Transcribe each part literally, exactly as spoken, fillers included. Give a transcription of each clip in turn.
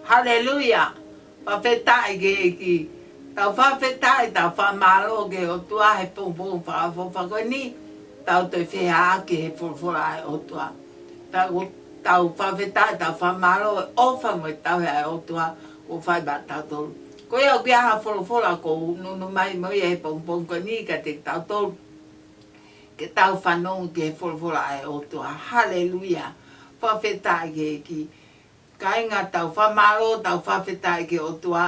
Haleluia. Fakafetaʻi ki he ʻEiki. Tau fakafetaʻi, tau fakamālō ki he ʻOtua he pongipongi fakaʻofoʻofa ko eni. Tau toe feʻiloaki he folofola ʻa e ʻOtua. Tau, tau fakafetaʻi, tau fakamālō he ʻofa mo e tauhi ʻa e ʻOtua ʻoku fai maʻatautolu. Ko ia ʻoku ʻi ai ha folofola ʻoku ou ʻunuʻunu mai mo ia he pongipongi ko eni kiate kitautolu ke tau fanongo ki he folofola ʻa e ʻOtua. Haleluia. Fakafetaʻi ki he ʻEiki. Kāinga, tau fakamālō, tau fakafetaʻi ki he ʻOtua,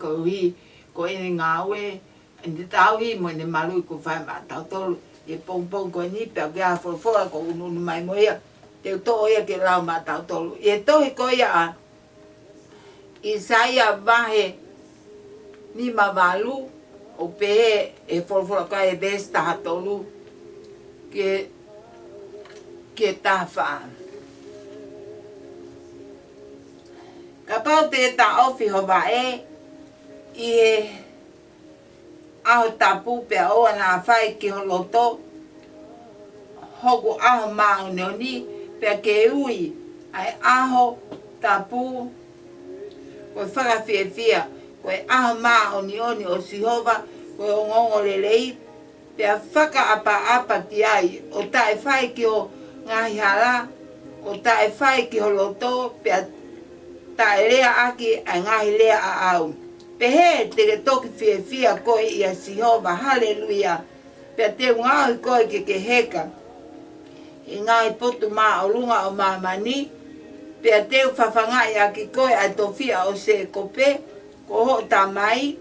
koeʻuhi ko ʻene ngāue, ʻene tauhi mo ʻene maluʻi kuo fai maʻatautolu he pongipongi ko eni, pea ʻoku ʻi ai ha folofola ʻoku ou ʻunuʻunu mai mo ia, te u toʻo ia ke lau maʻatautolu. ʻI he tohi ko ia ʻa ʻĪsaia vahe nima valu, ʻo pehē ʻe he folofola ko ia he veesi taha tolu ki he, ki he taha fā: Kapau te ke taʻofi ho vaʻe ʻi he ʻaho tapu, pea ʻoua naʻa fai ki ho loto hoku ʻaho māʻoniʻoni, pea ke ui ʻa e ʻaho tapu ko e fakafiefia, ko e ʻaho māʻoniʻoni ʻo Sihova ko e ongoongolelei, pea fakaʻapaʻapa ki ai, ʻo taʻe fai ki ho ngaahi hala, ʻo taʻe fai ki ho loto, pea taʻe leaʻaki ʻa e ngaahi lea ʻaʻau. Pehē te ke toki fiefia koe ʻia Sihova. Haleluia. Pea te u ngaohi koe ke ke heka ʻi he ngaahi potu māʻolunga ʻo māmani, pea te u fafangaʻi ʻaki koe ʻa e tofiʻa ʻo Sēkope, ko hoʻo tamai,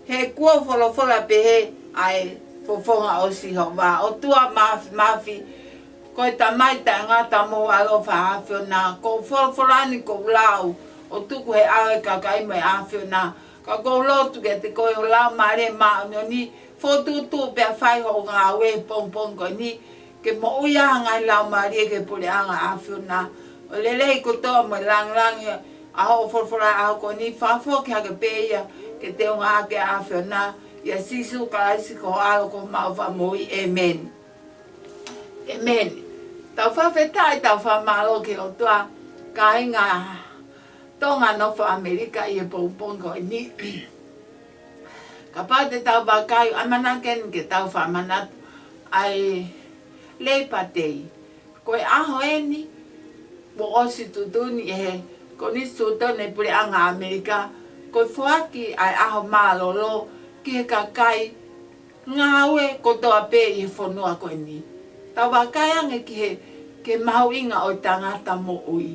he kuo folofola pehē ʻa e fofonga ʻo Sihova. ʻOtua Māfimafi, ko e Tamai taʻengata mo e ʻAlo ʻa e ʻAfiona, ko e folofola ni ʻoku ou lau ʻo tuku he ʻao ʻo e kakai mo e ʻAfiona. Ka ʻoku ou lotu kiate koe, ho Laumālie Māʻoniʻoni, fokotuʻutuʻu pea fai hoʻo ngāue he pongipongi ko eni, ke moʻui ʻa e ngaahi laumālie ki he puleʻanga ʻo e ʻAfiona. ʻO e lelei kotoa mo e lāngilangi ʻa hoʻo folofola he ʻaho ko eni, fakafoki hake pē ia ke teunga ʻaki ʻa e ʻAfiona, ʻia Sīsū Kalaisi ko ho ʻAlo ko homau Fakamoʻui. ʻĒmeni. ʻĒmeni. Tau fakafetaʻi, tau fakamālō ki he ʻOtua, kāinga Tonga nofo ʻAmelika ʻi he pongipongi ko eni. Kapau te tau vakai, ʻamanaki eni ke tau fakamanatu ʻa e Labor Day. Ko e ʻaho eni kuo ʻosi tuʻutuʻuni ʻe he Konisitūtone puleʻanga ʻAmelika, ko e foaki ʻa e ʻaho mālōlō ki he kakai ngāue kotoa pē ʻi he fonua ko eni. Tau vakai ange ki he, ki he mahuʻinga ʻo e tangata moʻui.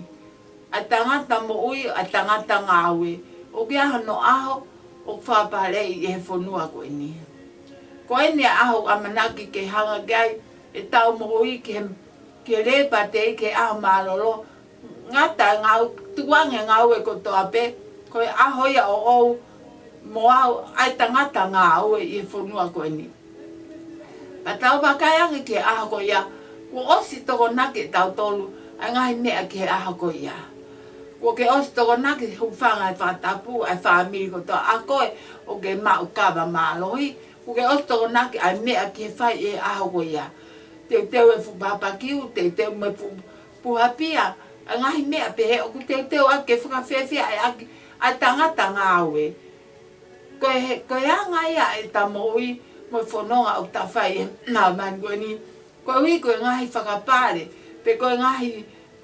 ʻA e tangata moʻui, ʻa e tangata ngāue. ʻOku ʻi ai hono ʻaho ʻoku fakapaleʻi ʻi he fonua ko eni. Ko eni ʻa e ʻaho ʻamanaki ke hanga ki ai ʻetau moʻui ki he, ki he Labor Day, ki he ʻaho mālōlō. Ngata ngāu-, tukuange ngāue kotoa pē, ko e ʻaho ia ʻoʻou mo au ʻa e tangata ngāue ʻi he fonua ko eni. Ka tau vakai ange ki he ʻaho ko ia, kuo ʻosi tokonaki ʻe tautolu ʻa e ngaahi meʻa ki he ʻaho ko ia. Kuo ke ʻosi tokonaki, hūfanga he fakatapu ʻa e fāmili kotoa, ʻa koe ʻoku ke maʻu kava mālohi, kuo ke ʻosi tokonaki ʻa e meʻa ke fai he ʻaho ko ia. Teuteu e fuʻu papakiu, teuteu mo e fuʻu puha pia, ʻa e ngaahi meʻa pehē ʻoku teuteu ʻaki ke fakafiefia ʻaki ʻa e tangata ngāue. Ko e, ko e anga ia ʻeta moʻui mo e fononga ʻoku ta fai he māmani ko eni. Koeʻuhi ko e ngaahi fakapale, pe ko e ngaahi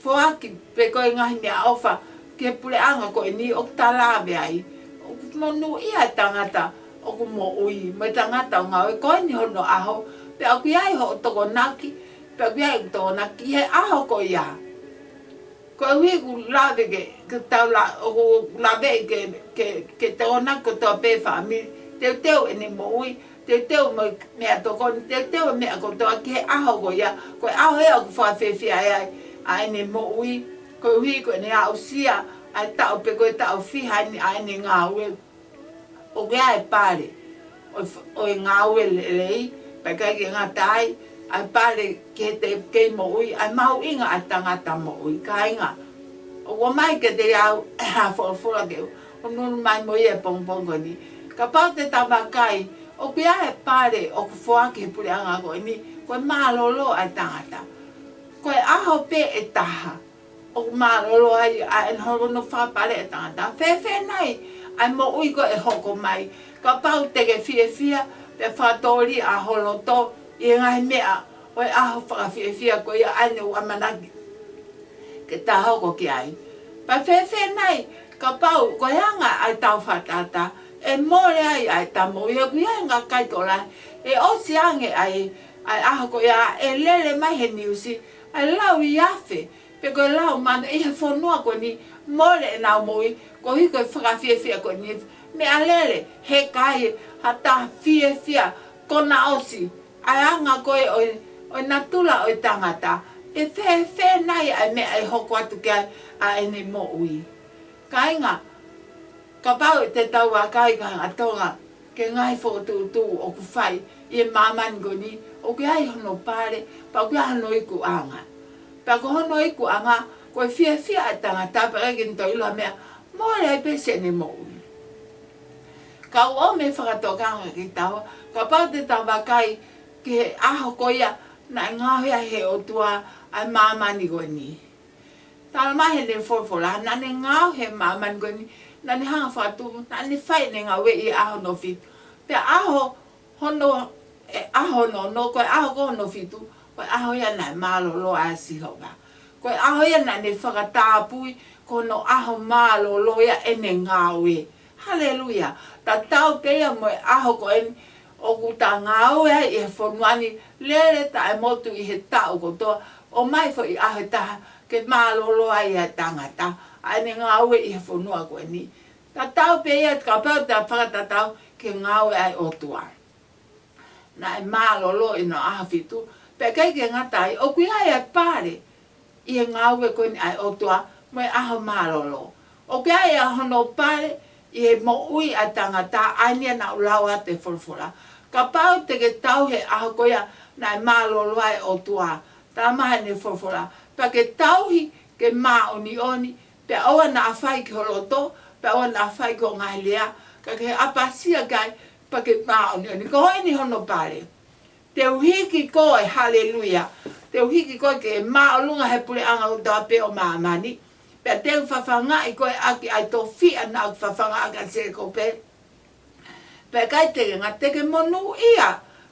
foaki, pe ko e ngaahi meʻaʻofa ki he puleʻanga ko eni ʻoku ta lave ai. ʻOku monūʻia e tangata ʻoku moʻui, mo e tangata ʻoku ngāue. Ko eni hono ʻaho, pea ʻoku ʻi ai hoʻo tokonaki, pea ʻoku ʻi ai hoʻo tokonaki he ʻaho ko ia. Koeʻuhi ʻoku lave ke, ke tau la-, ʻoku lave ke, ke, ke tokonaki kotoa pē fāmili, teuteu ʻene moʻui, teuteu mo e meʻatokoni, teuteu e meʻa kotoa ki he ʻaho ko ia, ko e ʻaho ia ʻoku fakafiefia ai ʻa ʻene moʻui, koeʻuhi ko ʻene aʻusia ʻa e taʻu pe ko e taʻu fiha ʻene, ʻa ʻene ngāue. ʻOku ʻi ai e pale ʻo e f-, ʻo e ngāue lelei, pea ʻikai ke ngata ai, ʻa e pale ki he te kei moʻui, ʻa e mahuʻinga ʻa e tangata moʻui, kāinga. ʻOku ʻomai kiate au ha folofola ke u ʻunuʻunu mai mo ia he pongipongi ko eni. Kapau te ta vakai, ʻoku ʻi ai e pale ʻoku foaki he puleʻanga ko eni, ko e mālōlō ʻa e tangata. Ko e ʻaho pē ʻe taha ʻoku mālōlō ai ʻa ʻene holo hono fakapale e tangata. Fēfē nai ʻa e moʻui ko ē ʻe hoko mai? Kapau te ke fiefia, pea fakatōliʻa ho loto ʻi he ngaahi meʻa ʻo e ʻaho fakafiefia ko ia ʻa ʻene ʻamanaki ke ta hoko ki ai. Pea fēfē nai kapau ko e anga ʻa e tau fakatātā ʻe mole ai ʻa e ta moʻui? ʻOku ʻi ai e ngaahi kakai tokolahi ʻe ʻosi ange ʻa e, ʻa e ʻaho ko ia ʻe lele mai he niusi ʻa e lau ʻi afe, pe ko e lau mano ʻi he fonua ko eni, mole ʻenau moʻui koeʻuhi ko e fakafiefia ko eni. Meʻalele, he ʻikai ha ta fiefia, ko na ʻosi ʻa e anga ko ē ʻo e, ʻo e natula ʻo e tangata. ʻE fēfē nai ʻa e meʻa ʻe hoko atu ki ai ʻa ʻene moʻui? Kāinga, kapau te tau vakai, kāinga Tonga, ki he ngaahi fokotuʻutuʻu ʻoku fai ʻi he māmani ko eni, ʻoku ʻi ai hono pale, pea ʻoku ʻi ai hono ikuʻanga. Pea ko hono ikuʻanga, ko e fiefia ʻa e tangata, pea ʻikai ke ne toe ʻilo ha meʻa, mole ai pē siʻene moʻui. Ka ʻoku ʻomi e fakatokanga kiate kitaua, kapau te tau vakai ki he ʻaho ko ia naʻe ngaohi ai ʻe he ʻOtua ʻa e māmani ko eni. Talamai heʻene folofola, naʻa ne ngaohi e māmani ko eni, naʻa ne hanga ʻo fakatupu, naʻa ne fai ʻene ngāue ʻi he ʻaho hono fitu. Pea ʻaho hono, ʻe, ʻaho hono ono, ko e ʻaho ko hono fitu, ko e ʻaho ia naʻe mālōlō ai ʻa Sihova. Ko e ʻaho ia naʻa ne fakatapui, ko hono ʻaho mālōlō ia ʻene ngāue. Haleluia. Tatau pē ia mo e ʻaho ko eni ʻoku ta ngāue ai ʻi he fonua ni, lele taʻemotu ʻi he taʻu kotoa, ʻomai foʻi ʻaho ʻe taha ke mālōlō ai ʻa e tangata ʻa ʻene ngāue ʻi he fonua ko eni. Tatau pē ia kapau te ta fakatatau ki he ngāue ʻa e ʻOtua. Naʻe mālōlō ʻi hono ʻaho fitu, pea ʻikai ke ngata ai, ʻoku ʻi ai ʻa e pale ʻi he ngāue ko eni ʻa e ʻOtua mo e ʻaho mālōlō. ʻOku ʻi ai ʻa hono pale ʻi he moʻui ʻa e tangata, ʻa eni ia naʻa ku lau atu e folofola. Kapau te ke tauhi e ʻaho ko ia naʻe mālōlō ai e ʻOtua, talamai heʻene folofola, pea ke tauhi ke māʻoniʻoni, pea ʻoua naʻa fai ki ho loto, pea ʻoua naʻa fai ki ho ngaahi lea, ka ke ʻapasia ki ai, pea ke māʻoniʻoni. Ko eni hono pale. Te u hiki koe, haleluia. Te u hiki koe ke māʻolunga he puleʻanga kotoa pē ʻo māmani. Pea te u fafangaʻi koe ʻaki ʻa e tofiʻa naʻa ku fafangaʻaki ʻa Sēkope. Pea ʻikai te ke ngata, te ke monūʻia.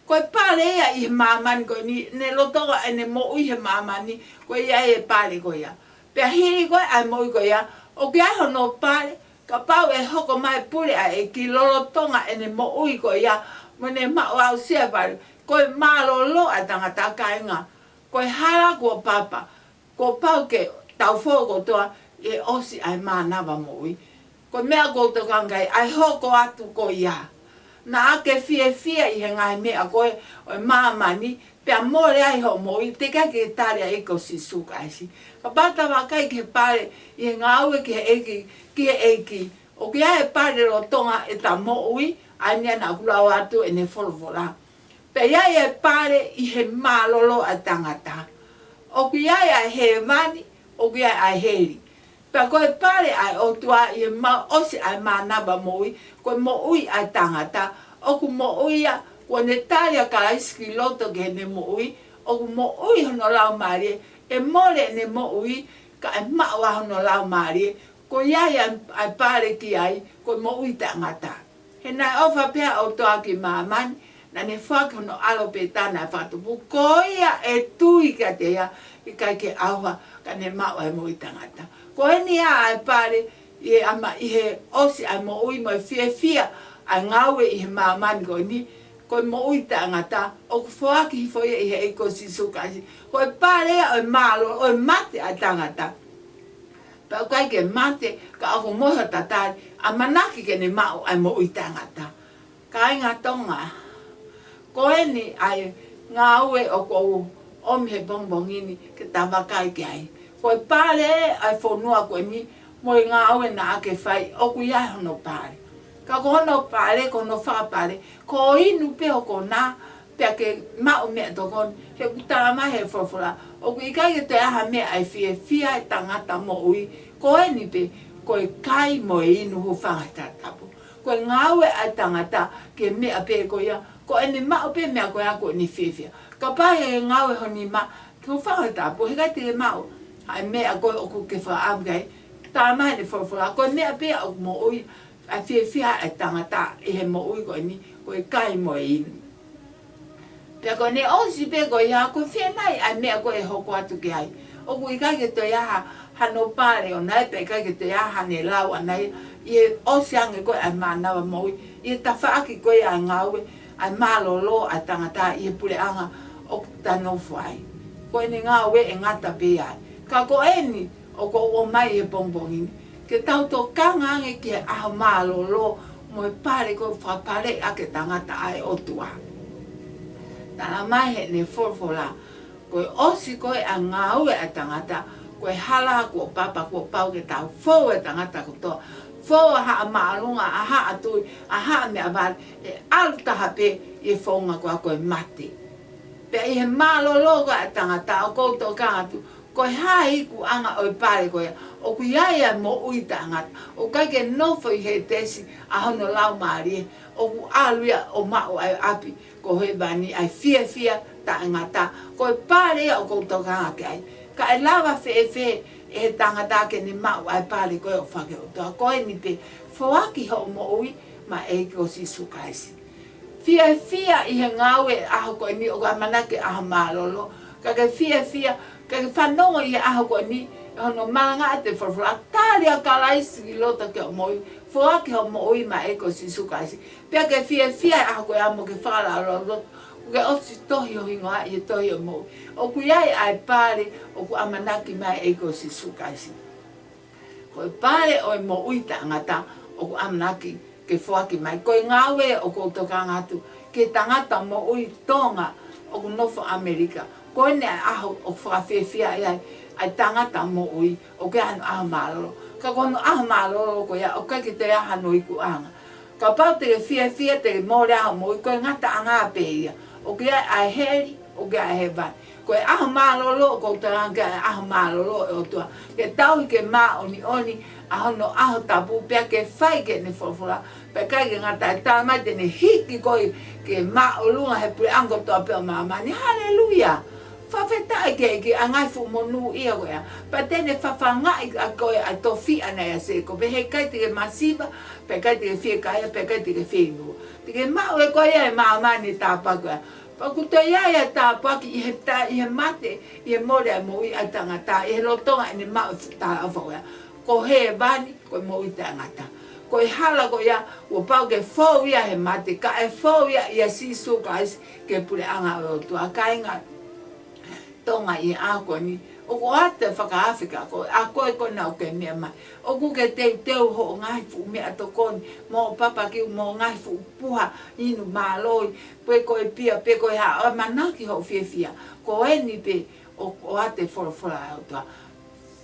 Ko e pale ia ʻi he māmani ko eni, ne lolotonga ʻene moʻui he māmani, ko ia e pale ko ia. Pea hili ko ē ʻa e moʻui ko ia, ʻoku ʻi ai hono pale, kapau ʻe hoko mai e pule ʻa e ʻEiki lolotonga ʻene moʻui ko ia, mo ne maʻu aʻusia e pale, ko e mālōlō ʻa e tangata, kāinga. Ko e hala kuo papa, kuo pau ke tau fou kotoa ʻi he ʻosi ʻa e mānava moʻui. Ko e meʻa ʻoku ou tokanga ki ai, ʻa e hoko atu ko ia. Naʻa ke fiefia ʻi he ngaahi meʻa ko ē ʻo e māmani, pea mole ai hoʻo moʻui, teʻeki ai ke tali ʻa e ʻEiki ko Sīsū Kalaisi. Kapau te ta vakai ki he pale ʻi he ngāue ki he ʻEiki, ki he ʻEiki, ʻoku ʻi ai e pale lolotonga ʻeta moʻui, ʻa eni ia naʻa ku lau atu ʻene folofola. Pea ʻi ai e pale ʻi he mālōlō ʻa e tangata. ʻOku ʻi ai ʻa e hēvani, ʻoku ʻi ai ʻa e heli. Pea ko e pale ʻa e ʻOtua ʻi he mā-, ʻosi ʻa e mānava moʻui, ko e moʻui ʻa e tangata, ʻoku moʻui ia, kuo ne tali ʻa Kalaisi ki loto ki heʻene moʻui, ʻoku moʻui hono laumālie, ʻe mole ʻene moʻui, kae maʻu ʻa hono laumālie, ko ia ia ʻa e pale ki ai, ko e moʻui taʻengata. He naʻe ʻofa pehē ʻa e ʻOtua ki māmani, naʻa ne foaki hono ʻAlo pē taha naʻe fakatupu, ko ia ʻe tui kiate ia, ʻikai ke ʻauha, ka ne maʻu ʻa e moʻui taʻengata. Ko eni ia ʻa e pale, ʻi he ʻama, ʻi he ʻosi ʻa e moʻui mo e fiefia ʻa e ngāue ʻi he māmani ko eni, ko e moʻui taʻengata, ʻoku foaki hifo ia ʻi he ʻEiki ko Sīsū Kalaisi. Ko e pale ia ʻo e mālō, ʻo e mate ʻa e tangata. Pea ʻoku ʻikai ke mate, ka ʻoku mohe ʻo tatali, ʻamanaki ke ne maʻu ʻa e moʻui taʻengata. Kāinga Tonga, ko eni ʻa e ngāue ʻoku ou ʻomi he pongipongi ni ke ta vakai ki ai. Ko e pale ʻa e fonua ko eni mo e ngāue naʻa ke fai, ʻoku ʻi ai hono pale. Ka ko hono pale, ko hono fakapale, ko e inu pē ʻo kona, pea ke maʻu meʻatokoni, he ʻoku talamai he folofola, ʻoku ʻikai ke toe ʻi ai ha meʻa ʻe fiefia ai e tangata moʻui, ko eni pē, ko e kai mo e inu, hūfanga he talatapu. Ko e ngāue ʻa e tangata ki he meʻa pē ko ia, ko ʻene maʻu pē meʻa ko ia ko ʻene fiefia. Kapau ʻe ngāue ho nima, hūfanga he talatapu, he ʻikai te ke maʻu ʻa e meʻa ko ē ʻoku ke fakaʻamu ki ai. Talamai ʻe he folofola, ko e meʻa pē ia ʻoku moʻui, ʻa e fiefia ʻa e tangata ʻi he moʻui ko eni, ko e kai mo e inu. Pea ko ʻene ʻosi pē ko ia, ko e fiefia ʻa e meʻa ko ē ʻe hoko atu ki ai. ʻOku ʻikai ke toe ʻi ai ha, hano pale ʻoʻona ia, pea ʻikai ke toe ʻi ai haʻane lau ʻaʻana ia, ʻi he ʻosi ange ko ē ʻa e mānava moʻui, ʻi he tafaʻaki ko ē ʻa e ngāue, ʻa e mālōlō ʻa e tangata ʻi he puleʻanga ʻoku ta nofo ai. Ko ʻene ngāue ʻe ngata pē ai. Ka ko eni, ʻoku ou ʻomai he pongipongi ni, ke tau tokanga ange ki he ʻaho mālōlō mo e pale ko ē ʻoku fakapaleʻi ʻaki e tangata ʻa e ʻOtua. Talamai heʻene folofola, ko e ʻosi ko ē ʻa e ngāue ʻa e tangata, ko e hala kuo papa kuo pau ke tau fou e tangata kotoa. Fou ʻa haʻa māʻolunga, ʻa haʻa tui, ʻa haʻa meʻavale, ʻe ʻalu taha pē ʻi he founga ko ia ko e mate. Pea ʻi he mālōlō ko ē ʻa e tangata ʻoku ou tokanga atu, ko e hā e ikuʻanga ʻo e pale ko ia? ʻOku ʻi ai ʻa e moʻui taʻengata. ʻOku ʻikai ke nofo ʻi Hētesi ʻa hono laumālie. ʻOku ʻalu ia ʻo maʻu ʻa e ʻapi ko hēvani, ʻa e fiefia taʻengata. Ko e pale ia ʻoku ou tokanga ki ai. Ka ʻe lava fēfē ʻe he tangata ke ne maʻu ʻa e pale ko ē ʻoku fai ʻe he ʻOtua? Ko eni pē, foaki hoʻo moʻui maʻa e ʻEiki ko Sīsū Kalaisi. Fiefia ʻi he ngāue ʻaho ko eni ʻoku ʻamanaki ʻaho mālōlō. Ka ke fiefia, ka ke fanongo ʻi he ʻaho ko eni, ʻi hono malanga ʻa e folofola, tali ʻa Kalaisi ki loto ki hoʻo moʻui, foaki hoʻo moʻui maʻa e ʻEiki ko Sīsū Kalaisi. Pea ke fiefia he ʻaho ko ia mo ke fakalaulauloto, kuo ke ʻosi tohi ho hingoa ʻi he tohi ʻo e moʻui. ʻOku ʻi ai ʻa e pale ʻoku ʻamanaki mai ʻe he ʻEiki ko Sīsū Kalaisi. Ko e pale ʻo e moʻui taʻengata ʻoku ʻamanaki ke foaki mai. Ko e ngāue ʻoku ou tokanga atu ki he tangata moʻui Tonga ʻoku nofo ʻAmelika. Ko eni ʻa e ʻaho ʻoku fakafiefia ai ʻa e tangata moʻui, ʻoku ʻi ai hano ʻaho mālōlō. Ka ko hono ʻaho mālōlō ko ia, ʻoku ʻikai ke toe ʻi ai hano ikuʻanga. Kapau te ke fiefia, te ke mole hoʻo moʻui, ko e ngataʻanga pē ia. ʻOku ʻi ai ʻa e heli, ʻoku ʻi ai ʻa e hēvani. Ko e ʻaho mālōlō, ʻoku ou tokanga ki he ʻaho mālōlō ʻo e ʻOtua. Ke tauhi ke māʻoniʻoni ʻa hono ʻaho tapu, pea ke fai ki heʻene folofola, pea ʻikai ke ngata ai, talamai te ne hiki koe ki he māʻolunga he puleʻanga kotoa pē ʻo māmani. Haleluia! Fakafetaʻi ki he ʻEiki ʻa e ngaahi fuʻu monūʻia ko ia. Pea te ne fafangaʻi ʻaki koe ʻa e tofiʻa naʻe ʻia Sēkope, he ʻikai te ke masiva, pea ʻikai te ke fiekaia, pea ʻikai te ke fieinua. Te ke maʻu ʻe koe ia ʻi māmani e tāpuaki ko ia. Pea ʻoku toe ʻi ai ʻa e tāpuaki ʻi he ta-, ʻi he mate, ʻi he mole ʻa e moʻui ʻa e tangata, ʻi he lolotonga ʻene maʻu e fuʻu talaʻofa ko ia. Ko hēvani, ko e moʻui taʻengata. Ko e hala ko ia, kuo pau ke fou ia he mate, ka ʻe fou ia ʻia Sīsū Kalaisi ki he puleʻanga ʻo e ʻOtua. Kāinga Tonga ʻi he ʻaho ko eni, ʻoku ʻoatu e fakaafe kia koe, ʻa koe ko ena ʻoku ke meʻa mai. ʻOku ke teuteu hoʻo ngaahi fuʻu meʻatokoni, mo hoʻo papakiu, mo hoʻo ngaahi fuʻu puha inu mālohi, pe ko e pia, pe ko e hā, ʻoku ʻamanaki hoʻo fiefia. Ko eni pē, ʻoku ʻoatu e folofola ʻa e ʻOtua.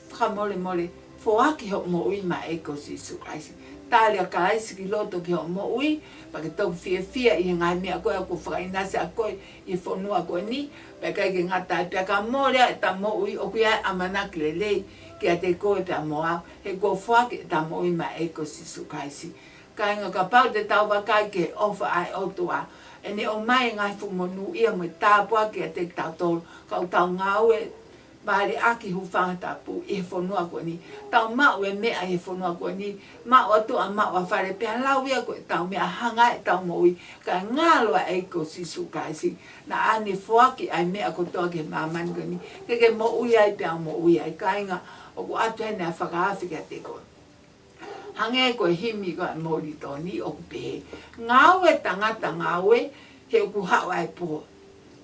Fakamolemole, foaki hoʻo moʻui maʻa e ʻEiki ko Sīsū Kalaisi. Tali ʻa Kalaisi ki loto ki hoʻo moʻui, pea ke toki fiefia ʻi he ngaahi meʻa ko ē ʻoku fakaʻinasi ʻaki koe ʻi he fonua ko eni, pea ʻikai ke ngata ai, pea ka mole ʻeta moʻui, ʻoku ʻi ai e ʻamanaki lelei kiate koe pea mo au, he kuo foaki ʻeta moʻui maʻa e ʻEiki ko Sīsū Kalaisi. Kāinga, kapau te tau vakai ki he ʻofa ʻa e ʻOtua, ʻene ʻomai e ngaahi fuʻu monūʻia mo e tāpuaki kiate kitautolu, ka ʻoku tau ngāue valeʻaki, hūfanga he tapu ʻi he fonua ko eni. Tau maʻu e meʻa ʻi he fonua ko eni, maʻu ʻa tuʻa, maʻu ʻa fale, pea lau ia ko ʻetau meʻa, hanga ʻetau moʻui, kae ngalo ʻa e ʻEiki ko Sīsū Kalaisi. Naʻa ne foaki ʻa e meʻa kotoa ki he māmani ko eni, ke ke moʻui ai pea u moʻui ai. Kāinga, ʻoku ʻoatu heni ʻa e fakaafe kiate koe. Hangē ko e himi ko ē ʻa Molitoni ʻoku pehē: Ngāue tangata ngāue, he ʻoku haʻu ʻa e pō.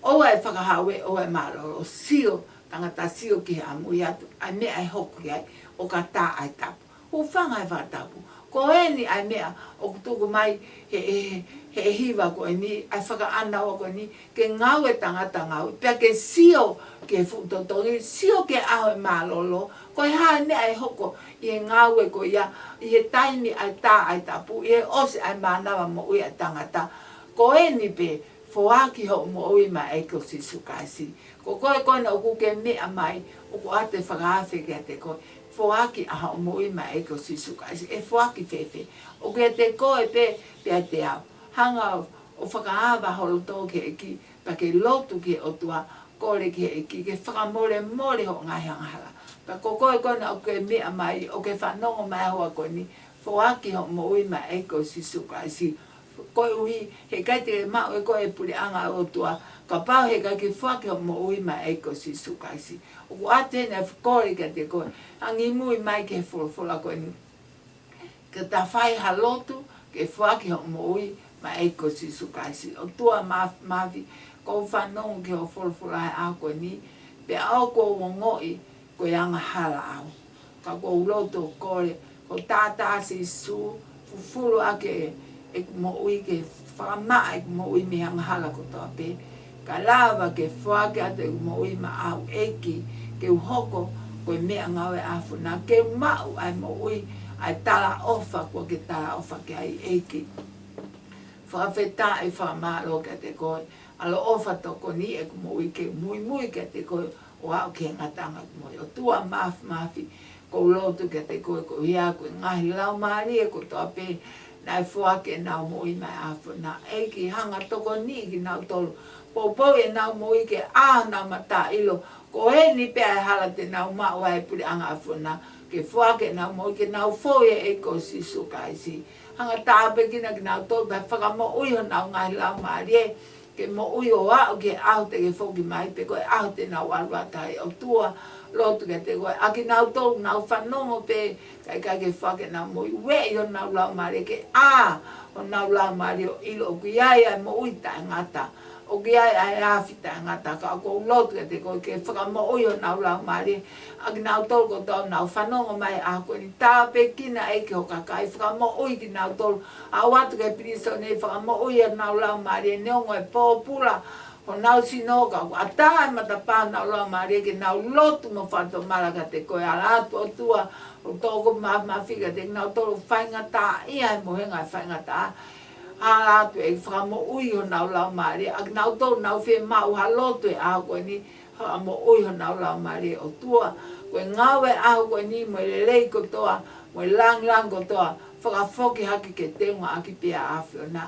ʻOua ʻe fakahauē, ʻoua ʻe mālōlō, sio, tangata, sio ki he ʻamui atu, ʻa e meʻa ʻe hoko ki ai, ʻo ka tā ʻa e tapu. Hūfanga he fakatapu. Ko eni ʻa e meʻa ʻoku tuku mai he, he, he hiva ko eni, ʻa e fakaʻānaua ko eni, ke ngāue tangata ngāue, pea ke sio ki he fuʻu totongi, sio ki he ʻaho ʻe mālōlō, ko e hā e meʻa ʻe hoko ʻi he ngāue ko ia, ʻi he taimi ʻa e tā ʻa e tapu, ʻi he ʻosi ʻa e mānava moʻui ʻa e tangata. Ko eni pē, foaki hoʻo moʻui maʻa e ʻEiki ko Sīsū Kalaisi. Ko koe ko ena ʻoku ke meʻa mai, ʻoku ʻoatu e fakaafe kiate koe. Foaki ʻa hoʻo moʻui maʻa e ʻEiki ko Sīsū Kalaisi. ʻE foaki fēfē? ʻOku ʻiate koe pē, pea ʻiate au. Hanga ʻo fakaava ho loto ki he ʻEiki, pea ke lotu ki he ʻOtua, kole ki he ʻEiki ke fakamolemole hoʻo ngaahi angahala, Ka ko koe ko ena ʻoku ke meʻa mai, ʻoku ke fanongo mai he ʻaho ko eni, foaki hoʻo moʻui maʻa e ʻEiki ko Sīsū Kalaisi. Koeʻuhi, heʻikai te ke maʻu ʻe koe e puleʻanga ʻo e ʻOtua, kapau heʻikai ke foaki hoʻo moʻui maʻa e ʻEiki ko Sīsū Kalaisi. ʻOku ʻoatu eni ʻa e kole kiate koe, angimui mai ki he folofola ko eni, ke ta fai ha lotu ke foaki hoʻo moʻui maʻa e ʻEiki ko Sīsū Kalaisi. ʻOtua Māfimafi, ʻoku ou fanongo ki hoʻo folofola he ʻaho ko eni, pea ʻoku ou ongoʻi ko e angahala au. Ka ʻoku ou lotu ʻo kole, ko e taʻataʻa Sīsū, fufulu ʻaki ʻeku moʻui ke fakamaʻa ʻeku moʻui mei he angahala kotoa pē. Kae lava ke foaki atu ʻeku moʻui maʻau, ʻEiki, ke u hoko ko e meʻangāue ʻa e ʻAfiona, ke u maʻu ʻa e moʻui, ʻa e talaʻofa kuo ke talaʻofa ki ai, ʻEiki. Fakafetaʻi, fakamālō kiate koe, ʻaloʻofa tokoni ʻeku moʻui ke muimui kiate koe ʻo aʻu ki he ngataʻanga ʻeku moʻui. ʻOtua Māfimafi, ʻoku ou lotu kiate koe koeʻuhi ko e ngaahi laumālie kotoa pē naʻe foaki ʻenau moʻui maʻa e ʻAfiona, ʻEiki, hanga ʻo tokoniʻi kinautolu. Poupouʻi ʻenau moʻui ke ʻā honau mata ʻo ʻilo ko eni pē ʻa e hala te nau maʻu ai e puleʻanga ʻo e ʻAfiona, ke foaki ʻenau moʻui ke nau fou ʻi he ʻEiki ko Sīsū Kalaisi. Hanga ʻo tāpuekina kinautolu, pea fakamoʻui honau ngaahi laumālie, ke moʻui ʻo aʻu ki he ʻaho te ke foki mai pe ko e ʻaho te nau ʻalu atu ai, ʻOtua. Lotu kiate koe ʻa kinautolu ʻoku nau fanongo pē kae ʻikai ke foaki ʻenau moʻui, ueʻi honau laumālie ke ʻā honau laumālie ʻo ʻilo ʻoku ʻi ai ʻa e moʻui taʻengata, ʻoku ʻi ai ʻa e afi taʻengata. Ka ʻoku ou lotu kiate koe ke fakamoʻui honau laumālie, ʻa kinautolu kotoa ʻoku nau fanongo mai he ʻaho ko eni, tāpuekina, ʻEiki, ho kakai, fakamoʻui kinautolu. Aʻu atu ki he pilīsone, fakamoʻui honau laumālie, neongo e pōpula honau sino, ka ʻoku ʻatā e matapā honau laumālie ke nau lotu mo fakatomala kiate koe. Ala atu, ʻOtua, ʻo toko Māfimafi, kiate kinautolu ʻoku faingataʻaʻia he mohenga ʻo e faingataʻa. Ala atu ʻEiki, fakamoʻui honau laumālie, ʻa kinautolu ʻoku nau fiemaʻu ha lotu he ʻaho ko eni, fakamoʻui honau laumālie, ʻOtua. Ko e ngāue he ʻaho ko eni mo e lelei kotoa, mo e lāngilangi kotoa, fakafoki hake ke teunga ʻaki pē ʻa e ʻAfiona.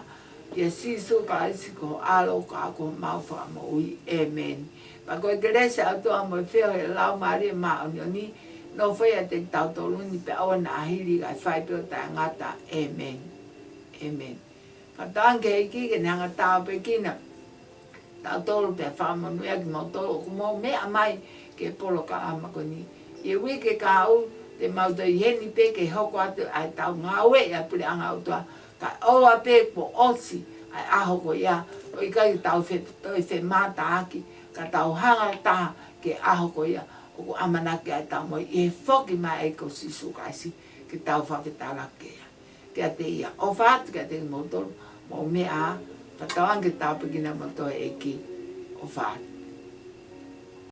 ʻIa Sīsū Kalaisi ko ho ʻAlo ka ko homau Fakamoʻui. ʻĒmeni. Pea ko e kelesi ʻa e ʻOtua mo e feohi ʻa e Laumālie Māʻoniʻoni, nofoʻia ʻiate kitautolu ni pea ʻoua naʻa hili kae fai pē ʻo taʻengata. ʻĒmeni. ʻĒmeni. Fakatauange ki he ʻEiki ke ne hanga ʻo tāpuekina kitautolu pea fakamonūʻia kimoutolu ʻoku mou meʻa mai ki he polokalama ko eni. ʻI he uike kahaʻu te mau toe ʻi heni pē ke hoko atu ʻa ʻetau ngāue ʻi he puleʻanga ʻo e ʻOtua, kae ʻoua pē kuo ʻosi ʻa e ʻaho ko ia, ʻo ʻikai ke tau fe-, toe femātaaki, ka tau hanga taha ki he ʻaho ko ia ʻoku ʻamanaki ai ʻetau moʻui, ʻi he foki mai ʻa e ʻEiki ko Sīsū Kalaisi ke tau fakafetaulaki kiate ia. ʻOfa atu kiate kimoutolu, mou meʻa ā, fakatauange ke tāpuekina kimoutolu ʻe he ʻEiki. ʻOfa atu.